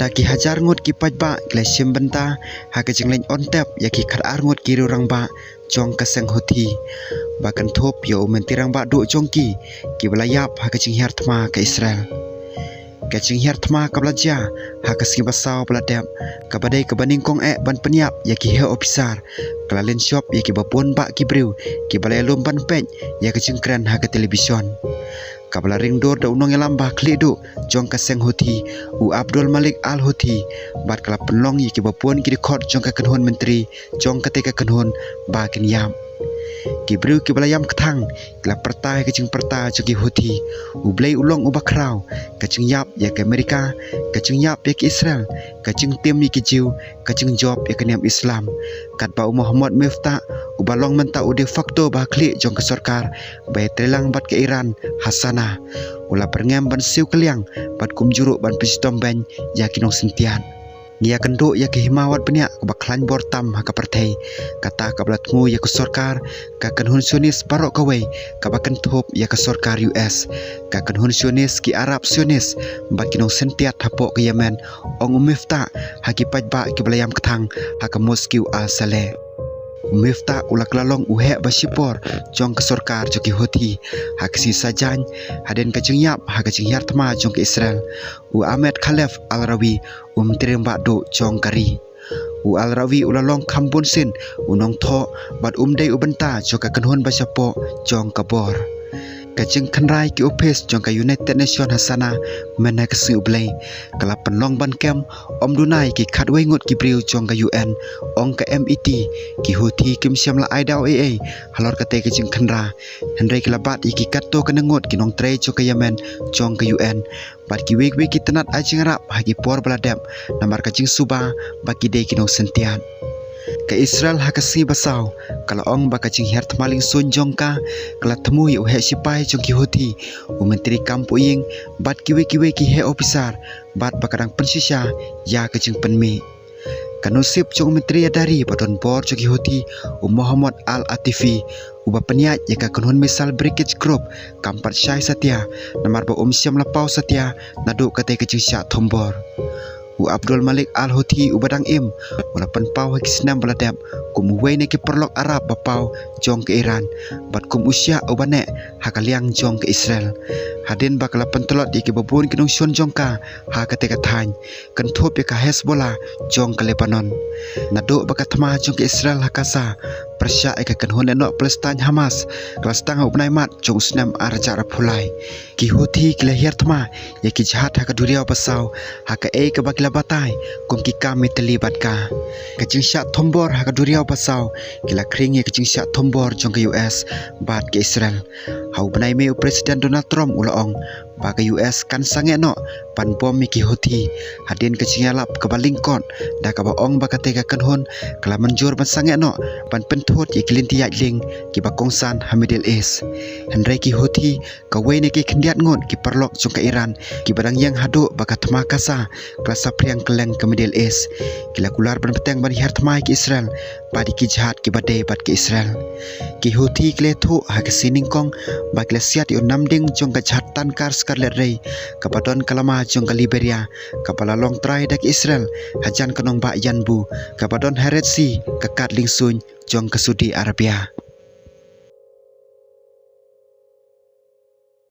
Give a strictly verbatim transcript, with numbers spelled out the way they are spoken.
Da ki hajar ngut ki paidbah ki la shim bynta ha ka jingleit on tep ïa ki khatar ngut ki riew rangbah jong ka seng Houthi, ba kynthup ïa u myntri rangbah duh jong ki, kiba la ïap ha ka jinghiar thma ka Israel. Ka jinghiar thma kaba la jia ha ka sngi ba saw ba la dep, kaba dei kaba nyngkong eh ban pynïap ïa ki heh ophisar, ka la lynshop ïa kiba bun bah ki briew kiba la ïalum ban peit ïa ka jingkren ha ka television, kaba la ring dur da u nongïalam ba khlieh duh jong ka seng Houthi, u Abdul Malik Al Houthi, bad ka la pynlong ïa kiba bun ki dkhot jong ka kynhun myntri jong katei ka kynhun ba kin ïap. Ki briew kiba la ïam kthang ki la pyrta ïa ka jingpyrta jong ki Houthi: U Blei u long uba khraw. Ka jingïap ïa ka Amerika, ka jingïap ïa ka Israel, ka jingtim ïa ki Jiw, ka jingjop ïa ka niam Islam. Katba u Mohammad Miftah, uba long mynta u de facto ba khlieh jong ka sorkar ba ïatreilang bad ka Iran ha Sanaa, u la byrngem ban siew kylliang bad kumjuh ruh ban pynshitom beiñ ïa ki nongsyntiat. Ngi ïakynduh ïa ka hima wad bniah kaba khlaiñ bor tam ha ka pyrthei, kata kaba la thmu ïa ka sorkar ka kynhun Zionis baroh kawei, kaba kynthup ïa ka sorkar U S, ka kynhun Zionis, ki Arab Zionis, bad ki nongsyntiat hapoh ka Yemen, ong u Miftah ha ki paidbah kiba la ïam kthang ha ka Mosque Al Saleh. U Miftah u la kylla long u heh ba shipor jong ka sorkar jong ki Houthi ha ka sngi Saitjaiñ, hadien ka jingïap ha ka jinghiar thma jong ka Israel, u Ahmed Khalef Al Rawi, u myntri rangbah duh jong ka ri. U Al Rawi u la long kham bun sien u nongthoh bad um dei u bynta jong ka kynhun ba shapoh jong ka bor. Ka jingkhynra ïa ki ophis jong ka United Nation ha Sanaa mynha ka sngi U Blei ka la pynlong ban kem, ym duna ïa ki khatwei ngut ki briew jong ka U N, ong ka M E T. Ki Houthi kim shym la ai daw ei ei halor katei ka jingkhynra, hynrei ki la bat ïa ki katto katne ngut ki nongtrei jong ka Yemen jong ka U N bad kiwei kiwei ki tnat ai jingïarap ha ki por ba la dep, namar ka jingsuba ba ki dei ki nongsyntiat. Ka Israel ha ka sngi ba saw ka la ong ba ka jinghiar thma liengsuiñ jong ka ka la thmu ïa u heh shipai jong ki Houthi, u myntri kam pohïing, bad kiwei kiwei ki heh ophisar, bad ba ka dang pynshisha ïa ka jingpynmih. Ka nusip jong u myntri ïada ri ba donbor jong ki Houthi, u Mohammad Al Atifi, uba pynïaid ïa ka kynhun missile breakage group, kam pat shai satia, namar ba um shym la paw satia naduh katei ka jingshah thombor. U Abdul Malik Al Houthi uba dang im u la pynpaw ha ki snem ba la dep kum uwei na ki paralok Arab ba paw jong ka Iran, bad kum u Shia uba neh ha ka liang jong ka Israel, hadien ba ka la pyntlot ïa kiba bun ki nongshun jong ka ha katei ka thaiñ, kynthup ïa ka Hezbollah jong ka Lebanon. Naduh ba ka thma jong ka Israel ha Gaza pyrshah ïa ka kynhun lehnoh Palestine Hamas ka la sdang ha u bnai Maï jong u snem ar hajar arphew lai, ki Houthi ki la hiar thma ïa ki jhad ha ka duriaw ba saw ha kaei kaba ki la batai kum ki kam ïatylli bad ka. Ka jingshah thombor ha ka duriaw ba saw ki la khring ïa ka jingshah thombor jong ka U S bad ka Israel. Ha u bnai May u President Donald Trump u la ong ba ka U S kan sangeh noh ban bom ïa ki Houthi, hadien ka jingïalap kaba lyngkot da kaba ong ba katei ka kynhun ka la mynjur ban sangeh noh ban pynthut ïa ki lynti ïaid lieng kiba kongsan ha Middle East. Hynrei ki Houthi, kawei na ki khyndiat ngut ki paralok jong ka Iran kiba dang ïeng haduh ba ka thma Gaza ka la saphriang kylleng ka Middle East, ki la kular ban bteng ban hiar thma ïa ka Israel bad ïa ki jhad kiba dei bad ka Israel. Ki Houthi ki la ïathuh ha ka sngi nyngkong ba ki la siat ïa u namding jong ka jhad tanker Scarlet Ray kaba don ka lama jong ka Liberia, kaba la long trai da ka Israel hajan ka nongbah Yanbu, kaba don ha Red Sea, ka kad liengsuiñ jong ka Saudi Arabia.